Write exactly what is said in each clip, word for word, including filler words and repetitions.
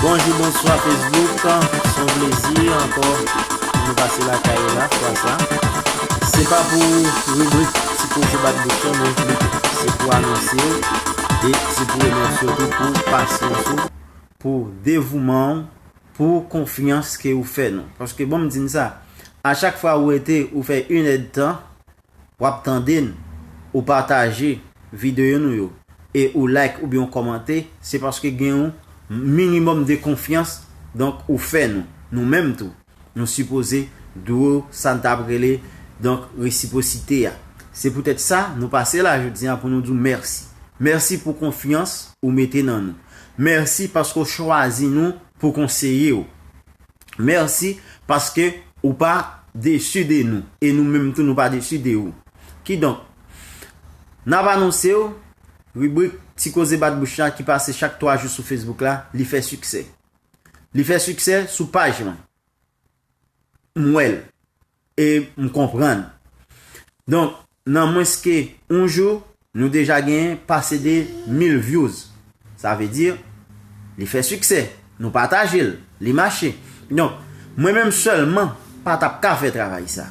Bonjou, bonswa Facebook. Se yon plezi ankò pou nou pase lakay ou la fwa sa. Se pa pou ribrik Ti Koze Bat Bouch lan, men pito se pou anonse w e se pou remèsye w tou pou pasyans ou, pou devouman w, pou konfyans ke ou fè nou. Paske bon, m di n sa, a chak fwa ou rete, ou fè inèdtan, w ap tande n, ou pataje videyo nou yo, e ou like oubyen ou kòmante, se paske gen yon minimòm de konfyans, donk ou fè nou, nou menm tou, nou sipoze dwe w sa n t ap rele, donk, resipwosite a. Se poutèt sa, nou pase la jodi a pou nou di w mèsi. Mèsi pou konfyans ou mete nan nou. Mèsi paske w chwazi nou pou konseye w. Mèsi paske ou pa desi de nou e nou menm tou nou pa desi de ou. Kidonk, n ap anonse w, ribrik Ti Koze Bat Bouch la ki pase chak twa jou sou Facebook la, li fè siksè. Li fè siksè sou paj mwen. M wè l e m konprann. Donk, nan mwens ke yon jou, nou deja genyen pase de mil views. Sa vle di, li fè siksè. Nou pataje l, li mache. Donk, mwen menm sèlman pa t ap ka fè travay sa.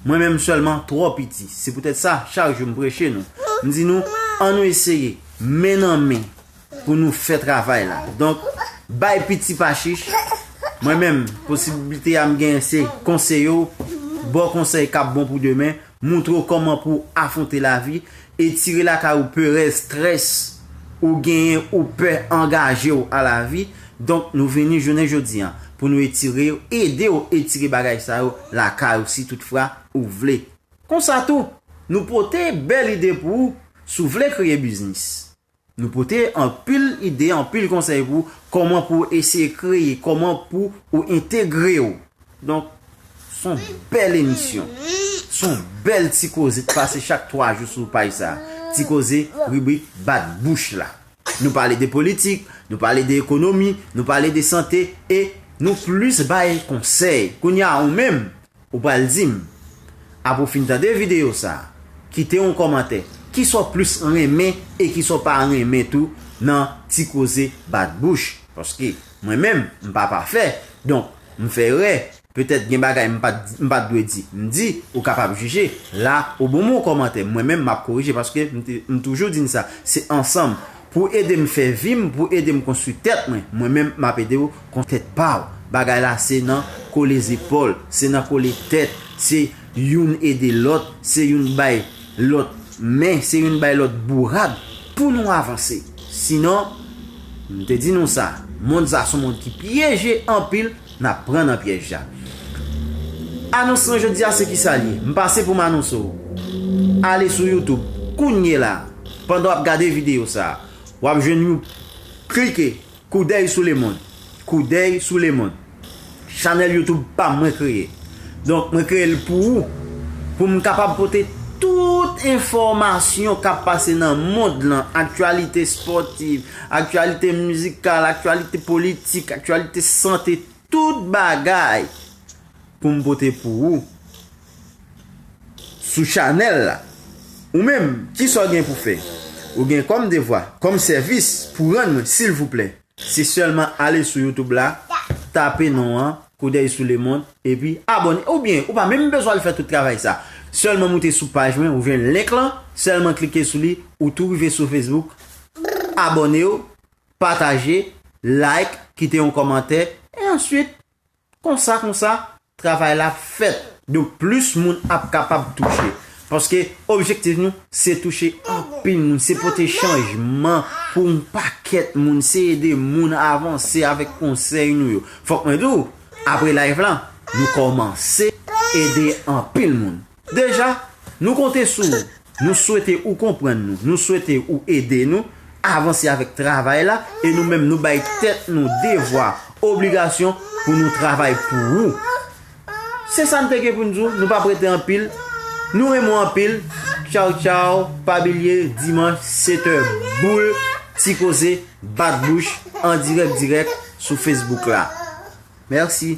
Mwen menm sèlman twò piti. Se poutèt sa, chak jou m preche nou. M di nou, ann nou eseye, men nan men, pou nou fè travay la. Donk, bay piti pa chich. Mwen menm, posiblite a m genyen se konseye w, ba w konsèy k ap bon pou demen, moutre w kòman pou w afwonte lavi, etire lakay ou perèz, strès ou genyen, ou pè angaje w a lavi. Donk, nou vini jounen jodi a pou nou etire w, ede w etire bagay sa yo lakay ou si toutfwa ou vle. Konsa tou, nou pote bèl ide pou ou si w vle kreye biznis. Nou pote anpil ide, anpil konsèy pou ou, kòman pou w eseye kreye, kòman pou ou entegre w. Donk, s on bèl emisyon. S on bèl ti koze k pase chak twa jou sou paj sa. Ti koze ribrik Bat Bouch la. Nou pale de politik, nou pale de ekonomi, nou pale de sante e nou plis bay konsèy. Kounye a, ou menm, ou pral di m, apre w fin tande videyo sa, kite yon kòmantè. Kisa w plis renmen e kisa w pa renmen tou nan Ti Koze Bat Bouch? Paske mwen menm, m pa pafè. Donk, m fè erè. Petèt gen bagay m pa t, m pa t dwe di. M di, ou kapab jije. La, ou ban m yon kòmantè. Mwen menm, m ap korije paske m te, m toujou di n sa. Se ansanm. Pou ede m fè vi m, pou ede m konstwi tèt mwen, mwen menm m ap ede w konstwi tèt pa w. Bagay la se nan kole zepòl, se nan kole tèt, se youn ede lòt, se youn bay lòt men, se youn bay lòt bourad pou nou avanse. Sinon, m te di nou sa, mond sa se yon mond ki pyeje anpil, n ap pran nan pyèj la. Anons lan jodi a se kisa l ye? M pase pou m anonse w. Ale sou YouTube kounye la, pandan w ap gade videyo sa a. W ap jwenn yon, klike, Koudèy sou Lemonn. Koudèy sou Lemonn. Chanèl YouTube pa m mwen kreye. Donk, mwen kreye l pou ou, pou m kapab pote tout enfòmasyon k ap pase nan mond lan, aktyalite espòtiv, aktyalite mizikal, aktyalite politik, aktyalite sante, tout bagay pou m pote pou ou sou chanèl la. Ou menm, kisa w gen pou fè? Ou gen kòm devwa, kòm sèvis pou rann mwen, silvouplè. Se sèlman ale sou YouTube la, tape non an, Koudèy sou Lemonn, epi abòne. Oubyen, ou pa menm bezwen al fè tout travay sa. Sèlman moute sou paj mwen, ou jwenn link lan, sèlman klike sou li, ou tou rive sou Facebook, abòne w, pataje, like, kite yon kòmantè, e answit, konsa, konsa, travay la ap fèt. Donk, plis moun ap kapab touche. Paske objektif nou, se touche anpil moun, se pote chanjman pou yon pakèt moun, se ede moun avanse avèk konsèy nou yo. Fòk mwen di w, apre live la, nou kòmanse ede anpil moun. Deja, nou konte sou ou. Nou swete ou konprann nou. Nou swete ou ede nou avanse avèk travay la. E nou menm, nou bay tèt nou devwa, obligasyon pou nou travay pou ou. Se sa n te gen pou n di w. Nou p ap rete anpil. Nou renmen w anpil. Tchaw, tchaw. Pa bliye, dimanch, sèt è boul, Ti Koze Bat Bouch, an dirèk, dirèk sou Facebook la. Mèsi.